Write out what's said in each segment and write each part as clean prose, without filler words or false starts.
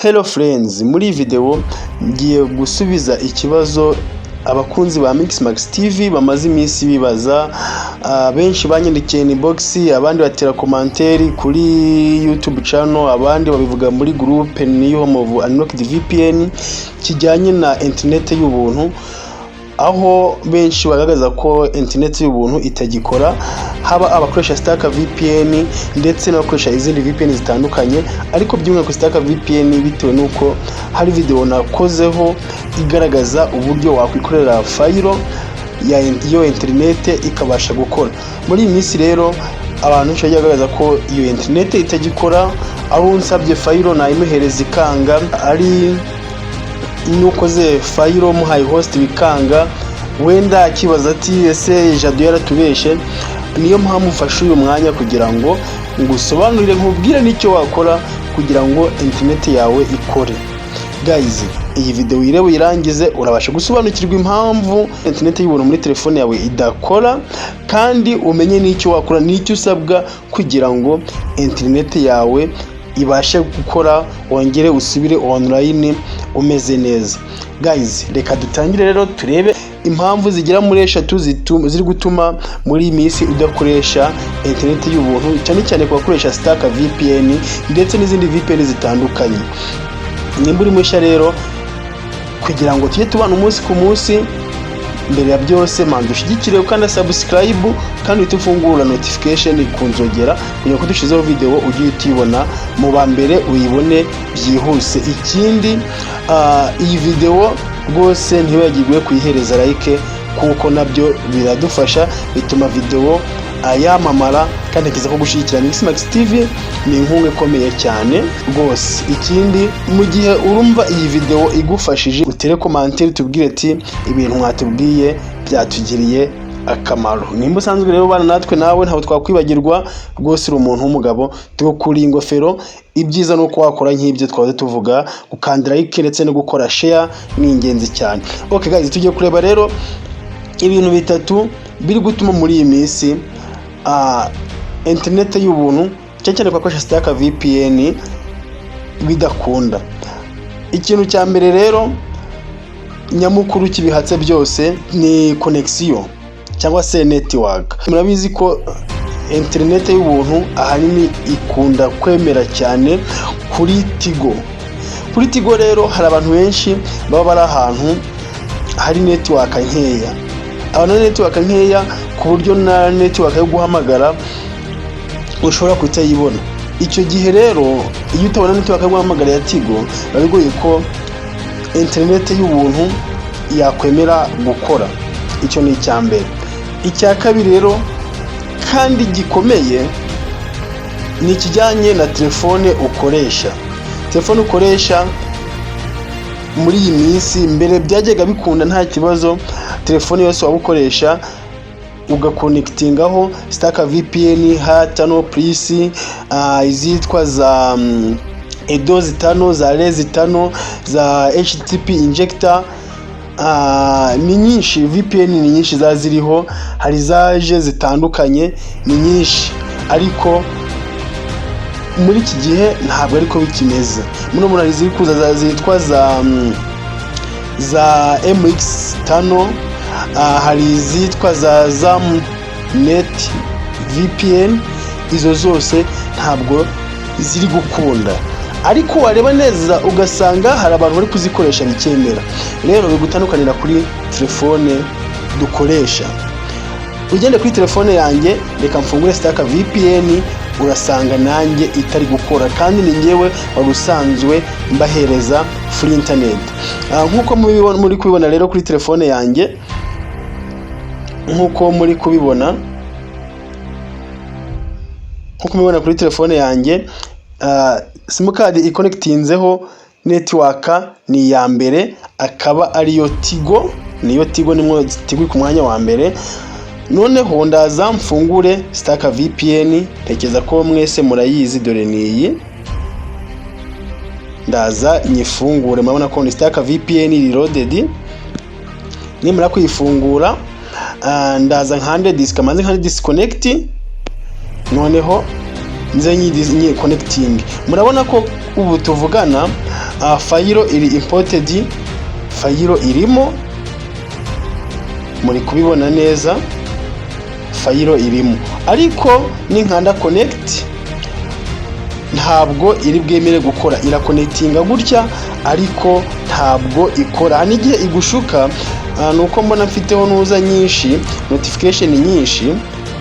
Hello friends, muri iyi video ngiye gusubiza ikibazo abakunzi ba Mixmax TV bamaze iminsi bibaza. Benshi banyandikiye inbox, abandi batera commentaire kuri YouTube channel, abandi babivuga muri groupe New Home of Unlocked VPN, kijyanye na internet y'ubuntu, aho benshi bagaragaza ko internet y'ubuntu itagikora, haba abakoresha Stark VPN ndetse n'abakoresha izindi VPN zitandukanye, ariko by'umwihariko Stark VPN, bitewe n'uko hari video nakozeho igaragaza uburyo wakwikorera file ya iyo internet ikabasha gukora. Muri iyi minsi rero abantu benshi bagiye bagaragaza ko iyo internet itagikora, aho unsabye file nayimuhereza ikanga, ari n'ukoze file muhaye host bikanga, wenda akibaza ati: "Ese Jado yaratubeshe?" Niyo mpamvu mfashe uyu mwanya kugira ngo ngusobanurire, nkubwire n'icyo wakora kugira ngo internet yawe ikore. Guys, iyi video uyirebe uyirangize, urabasha gusobanukirwa impamvu internet y'ubuntu muri telefone yawe idakora, kandi umenye n'icyo wakora n'icyo usabwa kugira ngo internet yawe ibashe gukora, wongere usubire online umeze neza. Guys, reka dutangire rero turebe impamvu zigera muri eshatu ziri gutuma muri iyi minsi udakoresha internet y'ubuntu, cyane cyane ku bakoresha Stark VPN ndetse n'izindi VPN zitandukanye. Nimba uri mushya rero, kugira ngo tujye tubana umunsi ku munsi, mbere ya byose manza ushyigikire ukanda subscribe, kandi uhite ufungura notification ku nzogera, kugira ngo dushyizeho video ujye uhita uyibona mu ba mbere, uyibone byihuse. Ikindi, iyi video rwose ntiwibagirwe kuyihereza like, kuko nabyo biradufasha, bituma video yamamara, kandi ntekereza ko gushyigikira Mixmax TV ni inkunga ikomeye cyane rwose. Ikindi, mu gihe urumva iyi video igufashije, utere commentaire tubwire ati: "Ibintu mwatubwiye byatugiriye akamaro." Nimba usanzwe rero ubana natwe, nawe ntabwo twakwibagirwa rwose, uri umuntu w'umugabo, tugukuriye ingofero. Ibyiza ni uko wakora nk'ibyo twahoze tuvuga, gukandira like ndetse no gukora share ni ingenzi cyane. Okay guys, tugiye kureba rero ibintu bitatu biri gutuma muri iyi minsi internet y'ubuntu, cyane cyane ku bakoresha Stark VPN, bidakunda. Ikintu cya mbere rero nyamukuru kibihatse byose ni connection cyangwa se network. Murabizi ko internet y'ubuntu ahanini ikunda kwemera cyane kuri Tigo. Kuri Tigo rero hari abantu benshi baba bari ahantu hari network nkeya, abantu hari network nkeya ku buryo na network yo guhamagara ushobora kutayibona. Icyo gihe rero, iyo utabona network yo guhamagara ya Tigo, biba bigoye ko internet y'ubuntu yakwemera gukora. Icyo ni icya mbere. Icya kabiri rero kandi gikomeye ni ikijyanye na telefone ukoresha. Telefone ukoresha muri iyi minsi, mbere byajyaga bikunda nta kibazo, telefone yose waba ukoresha ugaconnectingaho Stark VPN, Tunnel Plus, izitwa za Edo zitano, za Lazy Tunnel, za HTTP Injector, ni nyinshi. VPN ni nyinshi za ziriho, hari zaje zitandukanye, ni nyinshi, ariko muri iki gihe ntabwo ariko bikimeze. Muno muri ziri kuza zitwa za MX Tunnel, hari izitwa za Zamnet VPN, izo zose ntabwo ziri gukunda, ariko wareba neza ugasanga hari abantu bari kuzikoresha bikemera. Rero bigutandukanira kuri telefone dukoresha. Ugende kuri telefone yanjye, reka mfungure Stark VPN, urasanga nanjye itari gukora, kandi ni ngewe wari usanzwe mbahereza free internet. Nk'uko muri kubibona rero kuri telefone yanjye, nk'uko muri kubibona, nk'uko mubibona kuri telefone yanjye, simukadi iconnectinzeho network ni iya mbere, akaba ariyo Tigo. Niyo Tigo, nimwo Tigo iri ku mwanya wa mbere. Noneho ndaza mfungure Stark VPN, ntekereza ko mwese murayizi, dore ni iyi. Ndaza nyifungure, murabona ko ni Stark VPN Reloaded. Nimara kuyifungura, ndaza nkande disc, maze nkande disconnect, noneho nze nyi connecting. Murabona ko ubu tuvugana File iri imported, file irimo, muri kubibona neza, file irimo, ariko ninkanda connect ntabwo iri bwemere gukora. Iraconnectinga gutya ariko ntabwo ikora. Hari n'igihe igushuka, ni uko mbona mfiteho nuza nyinshi, notification nyinshi,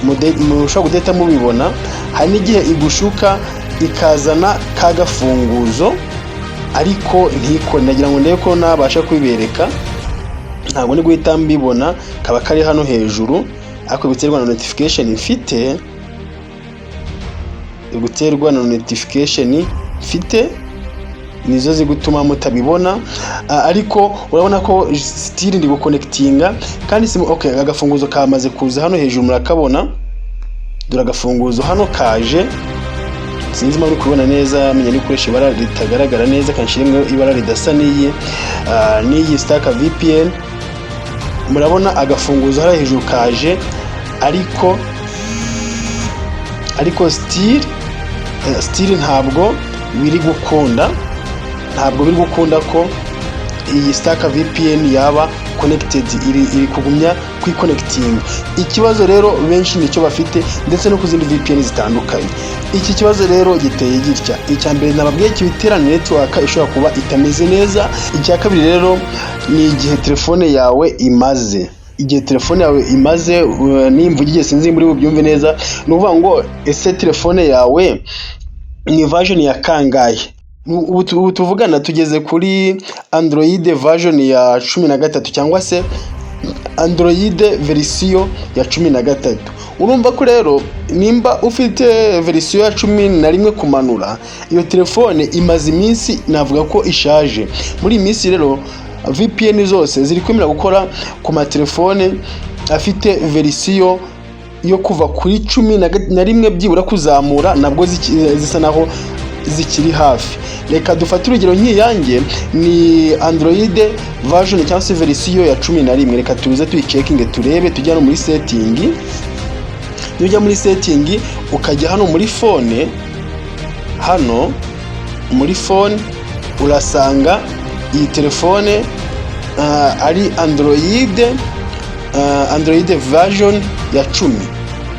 mushobora kudahita mubibona. Hari n'igihe igushuka ikazana ka gafunguzo ariko ntikore. Nagira ngo ndebe ko nabasha kubibereka, ntabwo ndi guhita mbibona. Kaba kari hano hejuru, ariko biterwa na notification mfite, guterwa na notification mfite nizo zigutuma mutabibona. Ariko urabona ko still ndi guconnectinga kandi si okay. Agafunguzo kamaze kuza hano hejuru, murakabona. Dore agafunguzo hano kaje. Sinzi impamvu uri kubibona neza, menya gukoresha ibara ritagaragara neza, kanshiremo ibara ridasa n'iyi Stark VPN. Murabona agafunguzo hariya hejuru kaje, ariko still ntabwo biri gukunda, ntabwo biri gukunda ko iyi Stark VPN yaba connected. Iri kugumya kwiconnectinga. Ikibazo rero benshi nicyo bafite, ndetse no ku zindi VPN zitandukanye. Iki kibazo rero giteye gitya: icya mbere nababwiye kibitera ni network ishobora kuba itameze neza. Icya kabiri rero ni igihe telefone yawe imaze, igihe telefone yawe imaze. Nimvugiye sinzi muri bubyumve neza. Ni ukuvuga ngo ese telefone yawe ni version ya kangahe? Ubu tuvugana tugeze kuri Android version ya 13, cyangwa se Android version ya 13. Urumva ko rero nimba ufite version ya 11 kumanura, iyo telefone imaze iminsi, navuga ko ishaje. Muri iyi minsi rero VPN zose ziri kwemera gukora ku matelefone afite version yo kuva kuri 11 byibura kuzamura, nabwo zisa naho zikiri hafi. Reka dufate urugero nk'iyanjye ni Android version cyangwa se version ya 11. Reka tuze tuyicheckinge, turebe. Tujya no muri setting. Nujya muri setting, ukajya hano muri phone, hano muri phone urasanga iyi telefone ari Android version ya 10,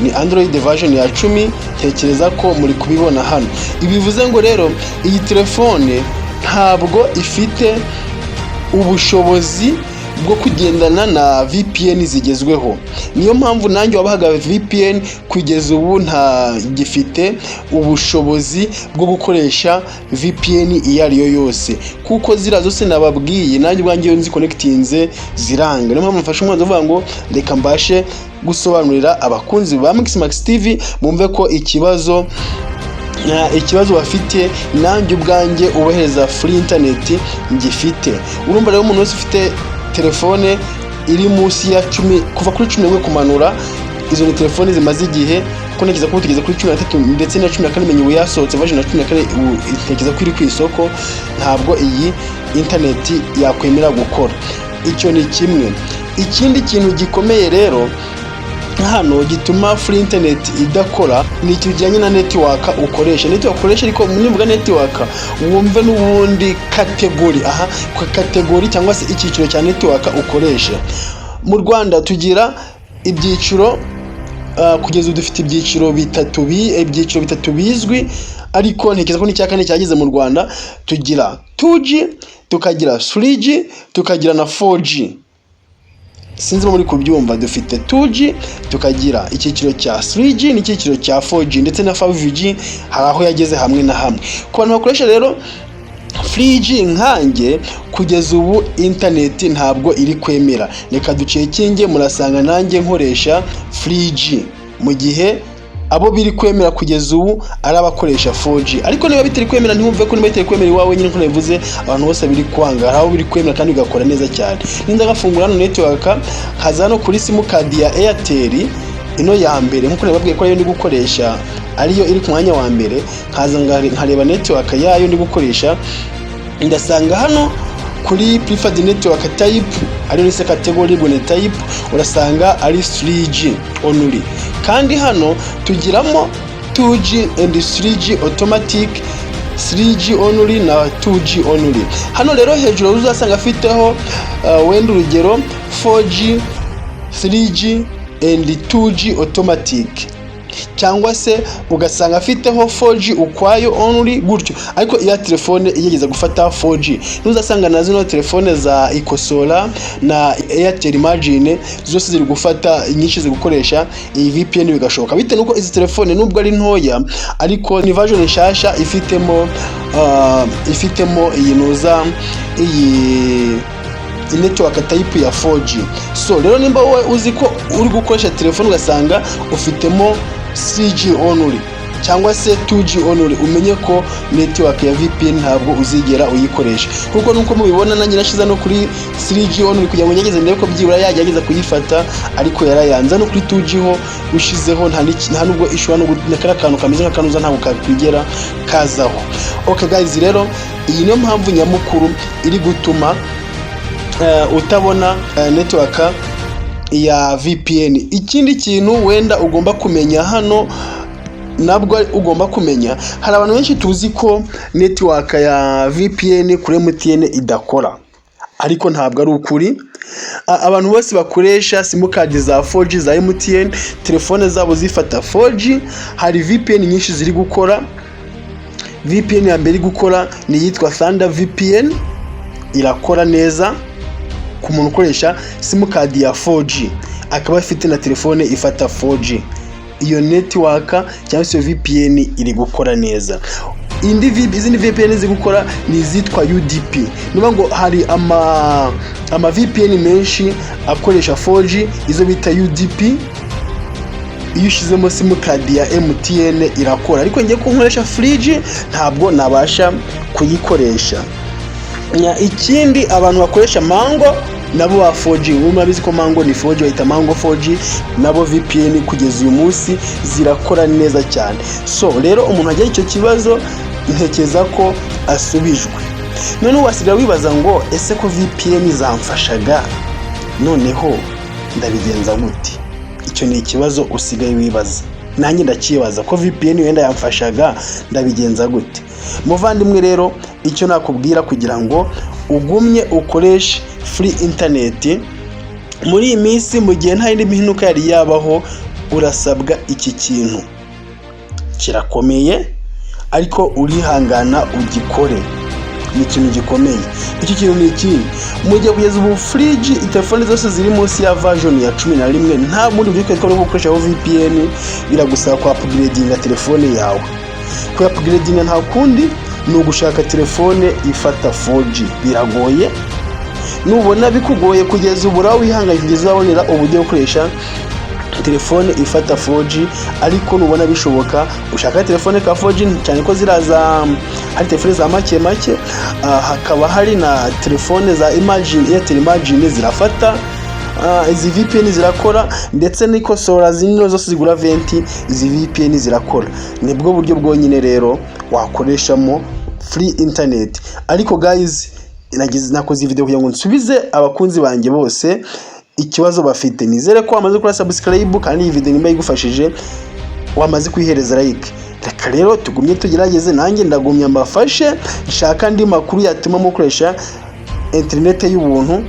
ni Android version ya 10. Tekereza ko muri kubibona hano. Ibi bivuze ngo rero iyi telefone ntabwo ifite ubushobozi bwo kugendana na VPN zigezweho. Niyo mpamvu nanjye wabahaga VPN kugeza ubu ntagifite ubushobozi bwo gukoresha VPN iyo ari yo yose, kuko ziriya zose nababwiye nanjye ubwanjye iyo nziconnectinze ziranga. Niyo mpamvu mfashe umwanzuro uvuga ngo reka mbashe gusobanurira abakunzi ba Max TV, bumve ko ikibazo bafite nanjye ubwanjye ubohereza free internet ngifite. Urumva rero umuntu wese ufite telefone iri munsi ya 10, kuva kuri 11 kumanura, izo ni telefone zimaze igihe, kuko ntekereza ko tugeze kuri 13 ndetse na 14. Menya ubu yasohotse version ya 14, ubu ntekereza ko iri ku isoko, ntabwo iyi internet yakwemera gukora. Icyo ni kimwe. Ikindi kintu gikomeye rero hano gituma free internet idakora ni ikintu kijyanye na network ukoresha, network ukoresha. Ariko nivuga network wumve n'ubundi category, aha category cyangwa se icyiciro cya network ukoresha. Mu Rwanda tugira ibyiciro, kugeza ubu dufite ibyiciro bitatu bizwi, ariko ntekereza ko n'icya kane cyageze mu Rwanda. Tugira 2G, tukagira 3G, tukagira na 4G. Sinzi muri kubyumva. Dufite 2G, tukagira icyiciro cya 3G n'icyiciro cya 4G, ndetse na 5G hari aho yageze hamwe na hamwe. Ku bantu bakoresha rero 3G nkanjye, kugeza ubu internet ntabwo iri kwemera. Reka ducheckinge, murasanga nanjye nkoresha 3G, mu gihe abo biri kwemera kugeza ubu ari abakoresha 4G. Ariko niba bitari kwemera, ntiwumve ko niba bitari kwemera iwawe nyine, nkuko nabivuze, abantu bose biri kwanga. Hari aho biri kwemera kandi bigakora neza cyane. Ninza ngafungura hano network, nkaza hano kuri simukadi ya Airtel ino ya mbere, nkuko nababwiye ko ariyo ndi gukoresha, ariyo iri ku mwanya wa mbere, nkaza nkareba network yayo ndi gukoresha, ndasanga hano kuri preferred network type, ariyo nise category ngo type, urasanga ari 3G only. Kandi hano tugiramo 2G and 3G automatic. 3G only na 2G only. Hano rero hejuru uzasanga afiteho wenda urugero 4G, 3G and 2G automatic, cyangwa se ugasanga afiteho 4G ukwayo only gutyo. Ariko iya telefone igerageza gufata 4G, ntuzasanga na zino telefone za Ikosora na Airtel Imagine zose ziri gufata, inyinshi ziri gukoresha iyi VPN bigashoboka, bitewe nuko izi telefone nubwo ari ntoya ariko ni version nshasha ifitemo iyi nuza, iyi network type ya 4G. So rero nimba wowe uzi ko uri gukoresha telefone ugasanga ufitemo 3G only cyangwa se 2G only, umenye ko network ya VPN ntabwo uzigera uyikoresha, kuko nuko mubibona nanjye nashize no kuri 3G only kugira ngo ngerageze ndebe ko byibura yagerageza kuyifata, ariko yarayanze. No kuri 2G ho ushizeho nta nubwo ishobora no kariya kantu kameze nk'akanuza ntabwo kakwigera kazaho. Okay guys, rero iyi niyo mpamvu nyamukuru iri gutuma utabona network ya VPN. Ikindi kintu wenda ugomba kumenya hano, nabwo ugomba kumenya, hari abantu benshi tuzi ko network ya VPN kuri MTN idakora, ariko ntabwo ari ukuri. Abantu bose bakoresha simukadi za 4G za MTN, telefone zabo zifata 4G, hari VPN nyinshi ziri gukora. VPN ya mbere iri gukora ni iyitwa Thunder VPN, irakora neza ku muntu ukoresha simukadi ya 4G akaba afite na telefone ifata 4G. Iyo network cyangwa se iyo VPN iri gukora neza. Izindi VPN ziri gukora ni izitwa UDP. Niba ngo hari ama VPN menshi akoresha 4G, izo bita UDP, iyo ushyizemo simukadi ya MTN irakora, ariko ngiye ko nkoresha 3G ntabwo nabasha kuyikoresha. Ikindi, abantu bakoresha Mango nabo ba 4G, ubu murabizi ko Mango ni 4G, bayita Mango 4G, nabo VPN kugeza uyu munsi zirakora neza cyane. So rero umuntu agira icyo kibazo, ntekereza ko asubijwe. Noneho wasigaye wibaza ngo: "Ese ko VPN zamfashaga, noneho ndabigenza gute?" Icyo ni ikibazo usigaye wibaza, nanjye ndakibaza, ko VPN wenda yamfashaga, ndabigenza gute? Muvandimwe rero, icyo nakubwira kugira ngo ugumye ukoreshe free internet muri iyi minsi, mu gihe nta yindi mpinduka yari yabaho, urasabwa iki kintu kirakomeye, ariko urihangana ugikore, ni ikintu gikomeye. Icyo kintu ni iki? Mu gihe kugeza ubu 3G, telefone zose ziri munsi ya version ya 11, nta bundi buryo twari gukoreshaho VPN, biragusaba kwa upgradinga telefone yawe. Ku upgradinga nta kundi, ni ugushaka telefone ifata 4G. Biragoye. Nubona bikugoye kugeza ubu, uraho wihanganye kugeza uzabonera uburyo bwo gukoresha telefone ifata 4G. Ariko nubona bishoboka, ushaka telefone ka 4G, cyane ko ziraza hari telefone za make make, hakaba hari na telefone za Imagine, Airtel Imagine zirafata, izi VPN zirakora, ndetse n'ikosora zino zose zigura 20, izi VPN zirakora. Nibwo buryo bwonyine rero wakoreshamo free internet. Ariko guys, nakoze iyi video kugira ngo nsubize abakunzi banjye bose ikibazo bafite. Nizere ko wamaze gukora subscribe, kandi iyi video nimba igufashije wamaze kuyihereza like. Reka rero tugumye tugerageze, nanjye ndagumya mbafashe nshaka andi makuru yatuma mukoresha internet y'ubuntu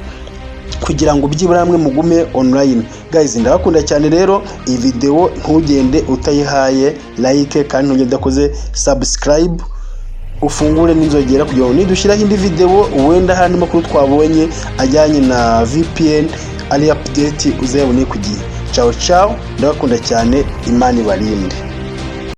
kugira ngo byibura hamwe mugume online. Guys, ndabakunda cyane. Rero iyi video ntugende utayihaye like, kandi ntugende udakoze subscribe, ufungure n'inzogera kugira ngo nidushyiraho indi video, wenda hari andi makuru twabonye ajyanye na VPN ari update, uzayabone ku gihe. Ciao ciao, ndabakunda cyane, Imana ibarinde.